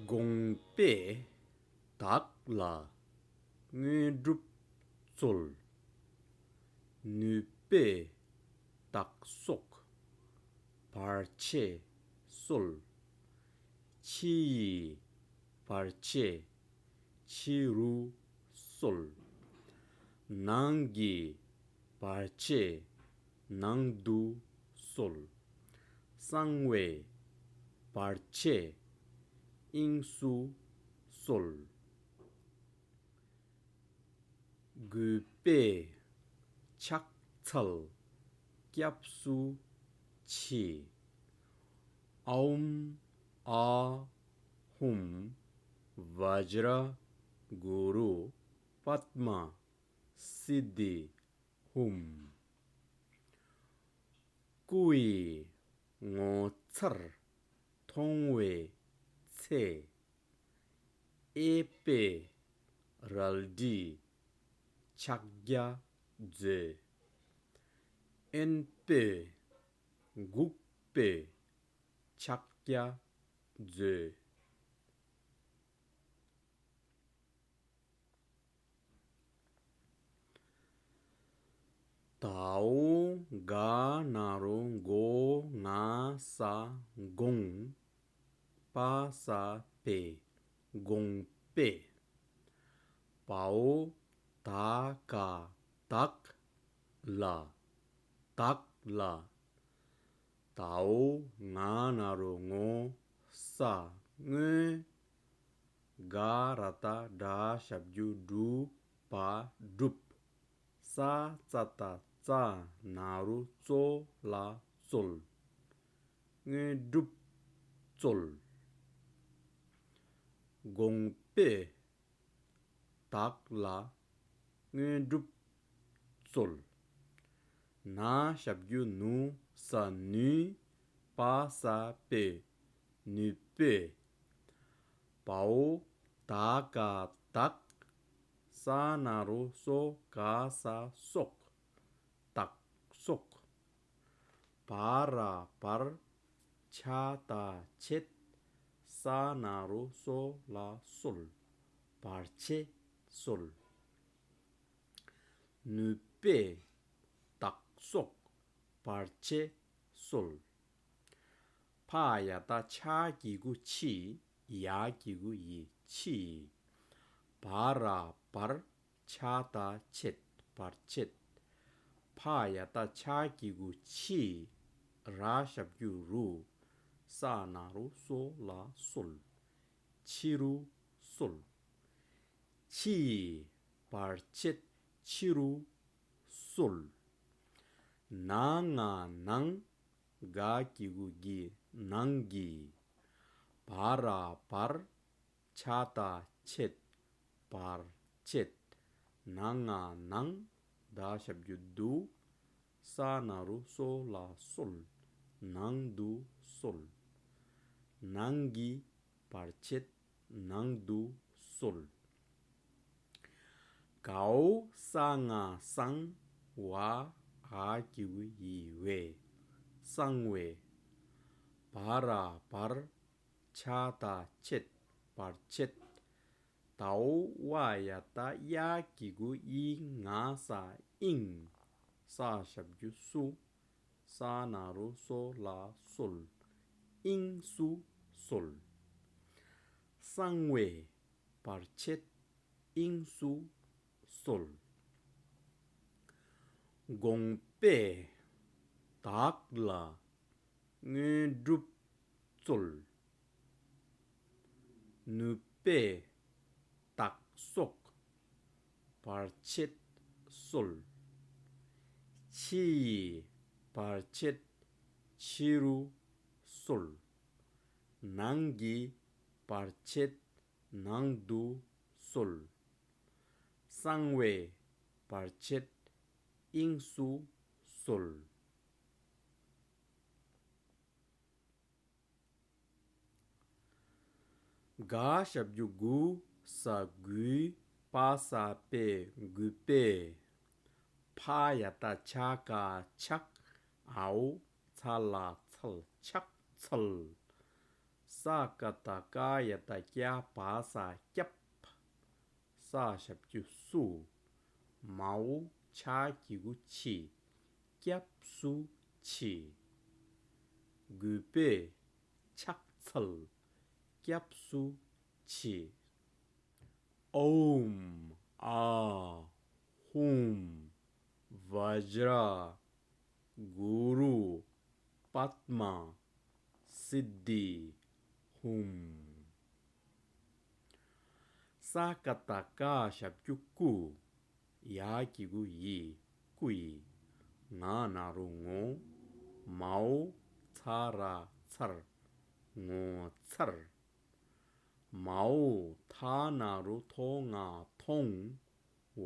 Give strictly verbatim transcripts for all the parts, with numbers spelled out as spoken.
དགོངས་པས་བདག་ལ་དངོས་གྲུབ་སྩོལ། ནུས་པས་བདག་སོགས་བར་ཆད་སོལ། ཕྱི་ཡི་བར་ཆད་ཕྱི་རུ་སོལ། ནང་གི་བར་ཆད་ནང་དུ་སོལ། གསང་བའི་བར་ཆད་དབྱིངས་སུ་སོལ། གུས་པས་ཕྱག་འཚལ་སྐྱབས་སུ་མཆི། ཨོཾ་ཨཱཿཧཱུྃ་བཛྲ་གུ་རུ་པདྨ་སིདྡྷི་ཧཱུྃ། སྐུ་ཡི་ངོ་མཚར་མཐོང་བའི་ཚེ། གཡས་པས་རལ་གྲིའི་ཕྱག་རྒྱ་མཛོད། གཡོན་པས་འགུགས་པའི་ཕྱག་རྒྱ་མཛོད། དའོ་ག་ན་རོ་གོ་ང་ས་དགོངས། པ་ས་པས་དགོངས་པས། བའོ་ད་ག་བདག་ལ་བདག་ལ། དའོ་ང་ན་རོ་ངོ་ས་དངོས། ག་ར་བཏགས་གྲ་ཞབས་ཀྱུ་གྲུ་བ་བསྒྲུབ། ས་ཙ་བཏགས་སྩ་ན་རོ་སྩོ་ལ་སྩོལ། དངོས་གྲུབ་སྩོལ། དགོངས་པས་བདག་ལ་དངོས་གྲུབ་སྩོལ། ན་ཞབས་ཀྱུ་ནུ་ས་ནུས། པ་ས་པས་ནུས་པས། བའོ་ད་ག་བདག་ས་ན་རོ་སོ་ག་ས་སོགས། བདག་སོགས། བ་ར་བར་ཆ་ད་ཆད། ས་ན་རོ་སོ་ལ་སོལ། བར་ཆད་སོལ། ནུས་པས་བདག་སོགས་བར་ཆད་སོལ། ཕ་ཡ་བཏགས་ཕྱ་གི་གུ་ཕྱི། ཡ་གི་གུ་ཡི་ཕྱི། བ་ར་བར་ཆ་ད་ཆད། བར་ཆད། ཕ་ཡ་བཏགས་ཕྱ་གི་གུ་ཕྱི། ར་ཞབས་ཀྱུ་རུ། ས་ན་རོ་སོ་ལ་སོལ། ཕྱི་རུ་སོལ། ཕྱི་ཡི་བར་ཆད་ཕྱི་རུ་སོལ། ན་ང་ནང་། ག་གི་གུ་གི་ནང་གི། བ་ར་བར་ཆ་ད་ཆད། བར་ཆད། ན་ང་ནང་། ད་ཞབས་ཀྱུ་དུ། ས་ན་རོ་སོ་ལ་སོལ། ནང་དུ་སོལ། ནང་གི་བར་ཆད་ནང་དུ་སོལ། གའོ་ས་ང་སང་། བ་འ་གི་གུ་ཡི་བས། གསང་བས། བ་ར་བར་ཆ་ད་ཆད། བར་ཆད། དའོ་བ་ཡ་བཏགས་ཡ་གི་གུ་ཡི་ང་ས་དབྱིངས། ས་ཞབས་ཀྱུ་སུ། ས་ན་རོ་སོ་ལ་སོལ། དབྱིངས་སུ་སོལ། གསང་བའི་བར་ཆད་དབྱིངས་སུ་སོལ། དགོངས་པས་བདག་ལ་དངོས་གྲུབ་སྩོལ། ནུས་པས་བདག་སོགས་བར་ཆད་སོལ། ཕྱི་ཡི་བར་ཆད་ཕྱི་རུ་སོལ། ནང་གི་བར་ཆད་ནང་དུ་སོལ། གསང་བའི་བར་ཆད་དབྱིངས་སུ་སོལ། ག་ཞབས་ཀྱུ་གུ་ས་གུས། པ་ས་པས་གུས་པས། ཕ་ཡ་བཏགས་ཕྱ་ག་ཕྱག་ཨའོ་ཚ་ལ་ཚལ། ཕྱག་འཚལ། ས་ཀ་བཏགས་སྐ་ཡ་བཏགས་སྐྱ་བ་ས་སྐྱབས། ས་ཞབས་ཀྱུ་སུ། མའོ་ཆ་གི་གུ་ཆི། སྐྱབས་སུ་མཆི། གུ་པེ་ཕྱག་འཚལ། སྐྱབས་སུ་མཆི། ཨོཾ་ཨཱཿཧཱུྃ་བཛྲ་གུ་རུ་པདྨ་སིདྡྷི་ཧཱུྃ། ས་ཀ་བཏགས་སྐ་ཞབས་ཀྱུ་སྐུ། ཡ་གི་གུ་ཡི། སྐུ་ཡི། ང་ན་རོ་ངོ། མའོ་ཚ་ར་ཚར། ངོ་མཚར། མའོ་ཐ་ན་རོ་ཐོ་ང་ཐོང་། བ་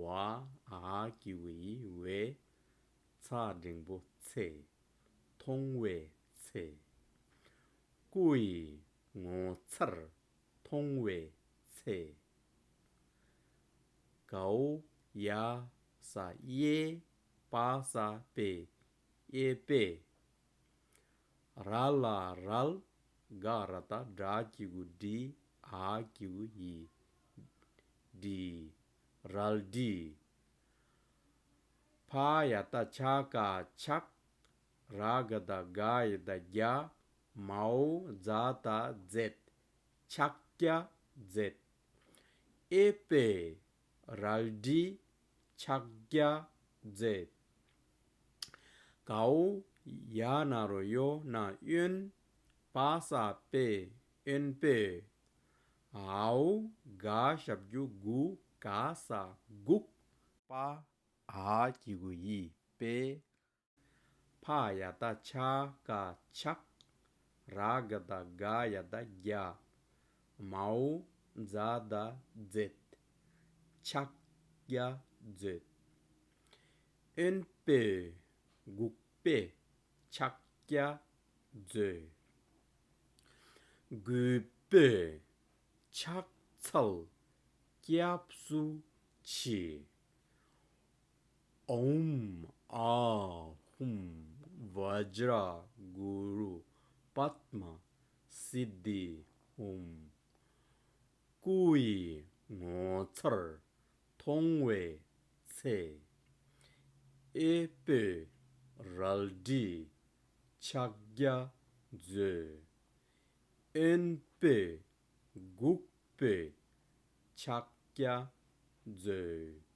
འ་གི་གུ་འི་བའི། ཚ་འགྲེང་བུ་ཚེ། མཐོང་བའི་ཚེ། སྐུ་ཡི་ངོ་མཚར་མཐོང་བའི་ཚེ། གའོ་ཡ་ས་གཡས། པ་ས་པེ། གཡས་པེ། ར་ལ་རལ། ག་ར་བཏགས་གྲ་གི་གུ་གྲི། འ་གི་གུ་འི། གྲི། རལ་གྲི། ཕ་ཡ་བཏགས་ཕྱ་ག་ཕྱག། ར་ག་བཏགས་རྒ་ཡ་བཏགས་རྒྱ། མའོ་ཛ་བཏགས་མཛད། ཕྱག་རྒྱ་མཛད། གཡས་པེ་རལ་གྲི་ཕྱག་རྒྱ་མཛད། གའོ་ཡ་ན་རོ་ཡོ་ན་གཡོན། པ་ས་པེ་གཡོན་པེ། འའོ་ག་ཞབས་ཀྱུ་གུ། ག་ས་སྒུག། པ་འ་གི་གུ་འི་པེ། ཕ་ཡ་བཏགས་ཕྱ་ག་ཕྱག། ར་ག་བཏགས་རྒ་ཡ་བཏགས་རྒྱ། མའོ་ཛ་བཏགས་མཛད། ཕྱག་རྒྱ་མཛད། གཡོན་པེ་སྒུག་པེ་ཕྱག་རྒྱ་མཛད། གུས་པས་ཕྱག་འཚལ་སྐྱབས་སུ་མཆི། ཨོཾ་ཨཱཿཧཱུྃ་བཛྲ་གུ་རུ་པདྨ་སིདྡྷི་ཧཱུྃ། སྐུ་ཡི་ངོ་མཚར་མཐོང་བའི་ཚེ། གཡས་པས་རལ་གྲི་ཕྱག་རྒྱ་མཛད། གཡོན་པས་སྒུག་པས་ཕྱག་རྒྱ་མཛད།